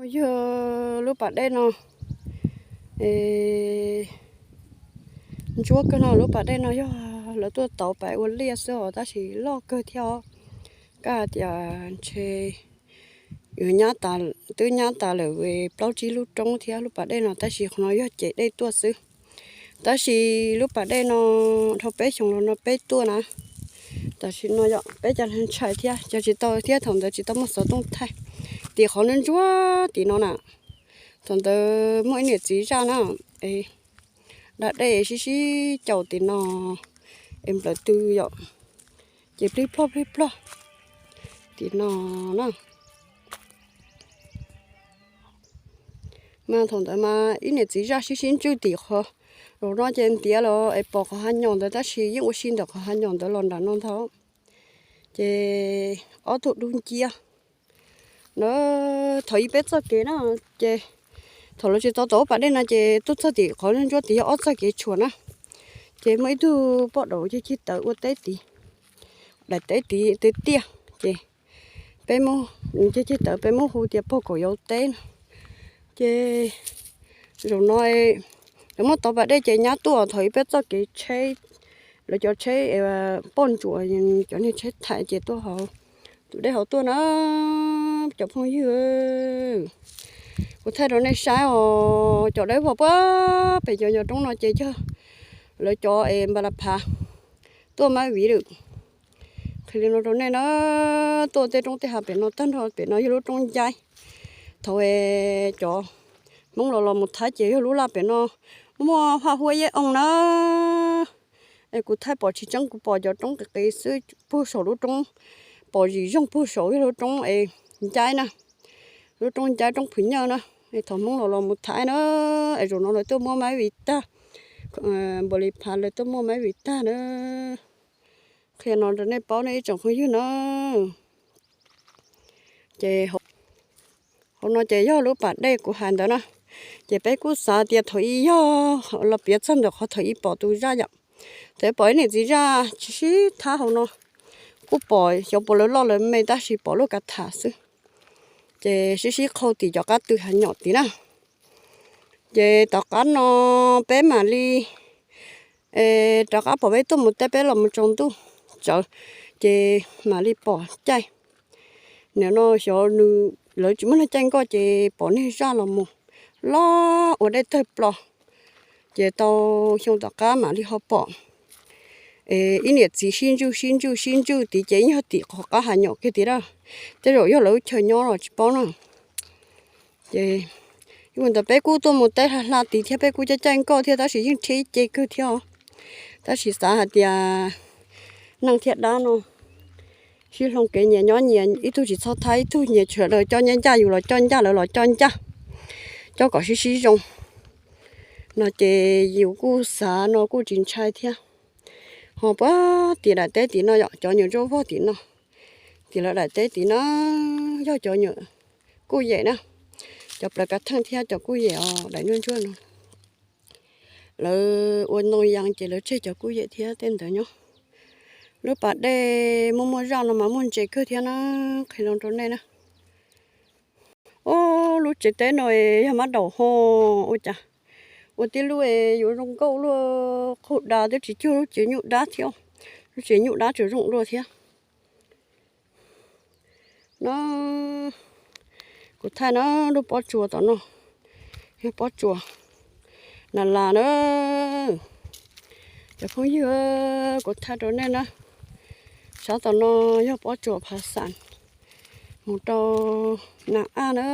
Yog lub pas dej no, ntsuab kawg no, lub pas dej no yog lawv tuaj tauv pais ua liaj xwb os, tab sis loj kawg thiab os. Kab hais tias ntshe yuav nyab tas, twb nyab tas lawm plaub tsib lub roob thiab lub pas dej no, tab sis qhov no yog ceg dej tuaj xwb. Tab sis lub pas dej no dhau peb xyoos los no peb tuaj na, tam sim no yog peb cov ntshai thiab, cov tsis tau thiab, thaum ntawd tsis tau muaj xov tooj thaij. Tim qhov ntsuab ntsuab tim no na, thaum ntawd muaj ib niam txiv zaj na, da dej sib sib caum tim no es nplawv tw yom, ces plig plog plig plog tim no na. Mas thaum ntawd mas ib niam txiv zaj sib sib ntswj tim qhov, zaum no ces ntiav los es pom qhov hav nyom ntawd tab sis yeej ua si ntawm qhov hav nyom ntawd los nram no ntag. Ces ob tug dub nciab na, thaum ub peb txoj kev na, ces thaum lawv tsis tau tauv pas dej no ces tuaj txog tim qhov ntsuab tid yog ob txoj kev tshuam na. Ces muaj ib tug poj daum cig cig tawv ua teb tid, daim teb tid tiag tiag, ces peb muab, cig cig tawv peb muab hu tias pog kaum yau teb no. Ces zaum no lawv muab tauv pas dej ces nyab tuaj thaum ub peb txoj kev tsheb, lawv cov tsheb poj ntsuam, cov niag tsheb thaim ces tuaj hauv tus dej hauv tuaj na. Cov phooj ywg, kuv thaij rau nej saib os, cov dawb vog puag pem cov nyuag roob no ces yog lawv cov es npa la phav tuaj mab viv lawm. Qhia li no rau nej na, tuaj tej roob tej hav pem no tag nrho, pem no yog lub roob ncaib. Thaum cov Hmoob los los mus Thaib ces yog lub laj pem no muaj haj huab yeb oo na. Es kuv thaij pom tsis tseeb, kuv pom cov roob qis qis xwb, puag saum lub roob, pom zim zoog puag saum yog lub roob es ncaib na, lub roob ncaib roob phwm nyaj na. Es thaum Hmoob los los mus Thaib na, es zaum no lawv tuaj muab mab viv tag, npa li phav lawv tuaj muab mab viv tag na. Qhia no rau nej paub nej ib tsoom phooj ywg na. Ces hauv no ces yog lub pas dej kuv hais ntawd na. Ces peb kuj xav tias thaum ub yog los piav txog ntawm qhov thaum ub pom tus zaj yom. Thaum ub pom ib niam txiv zaj sib sib thab hauv no, kuj pom xyov puas lawv loj lawv me tab sis pom lub kav tham xwb. Ces sib sib qhau tim cov qab tw hav nyom tid na. Ces tom qab no peb mam li rov qab pom peb tuaj mus teb peb los mus tsaus ntuj tsawv, ces mam li pom caij. Nim no xyov nws, lawv tsis muaj neeg caij nkoj ces pom niag zaj los mus loj ua dej tawg plo. Ces tau xyoo tom qab mam li ho pom ib niam txiv sib ntswj sib ntswj sib ntswj tid ces yeej yog tim qhov qab hav nyom kiag tid lawm. Tej zaum yog lawv lub chaw nyob los tsis paub na. Ces yog li ntawd peb kuj tuaj mus teb hla hla tid thiab peb kuj caij caij nkoj thiab tab sis yeej rhiab ib ce kawg thiab os. Tab sis xav hais tias neeg thiab dab no sib hloov kev nyias nyob nyias, ib tug tsis txhob thab ib tug, nyias sawv daws coj ncaj ncaj, yus los coj ncaj lawv los coj ncaj, coj kom sib sib zoo no ces yus kuj xav no kuj tsis ntshai thiab. Ho puag tim daim teb tim no yom, cov nyuam ntsuab vog tim no, tim lawv daim teb tim no yog cov nyuam kuj yem na, cov plaws kav theej thiab cov kuj yem os, daim ntsuab ntsuab no. Lawv ua ntoo yas ces lawv tseg cov kuj yem thiab tej ntawd nyob. Lub pas dej muaj muaj zaj no mas muaj ntses kawg thiab na, qhia zoo rau nej na. Ob, lub tsev teb no yog mab daum ho ua cas ua tib lub es yuav zoo nkauj luaj, qaug da twb tsis cuag lub tsev nyuj dab thiab, lub tsev nyuj dab tseem zoo luaj thiab. No, kuv thaij na, lub pob tsuas tom no yog pob tsuas nas las na. Cov phooj ywg, kuv thaij rau nej na, sab tom no yog pob tsuas phav xam mus rau nas aj na,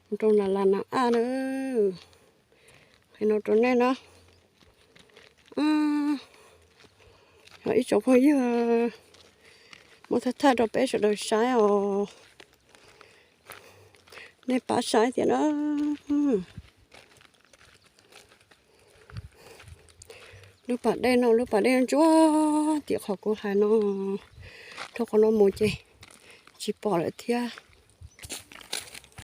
mus rau nas las nas aj na. Qhia no rau nej na. Ib tsoom phooj ywg, muab thaij thaij rau peb sawv daws saib os. Nej pab saib thiab na. Lub pas dej no, lub pas dej ntsuab tim qhov kuv hais no, dhau qhov no mus ces tsis pom lawm thiab.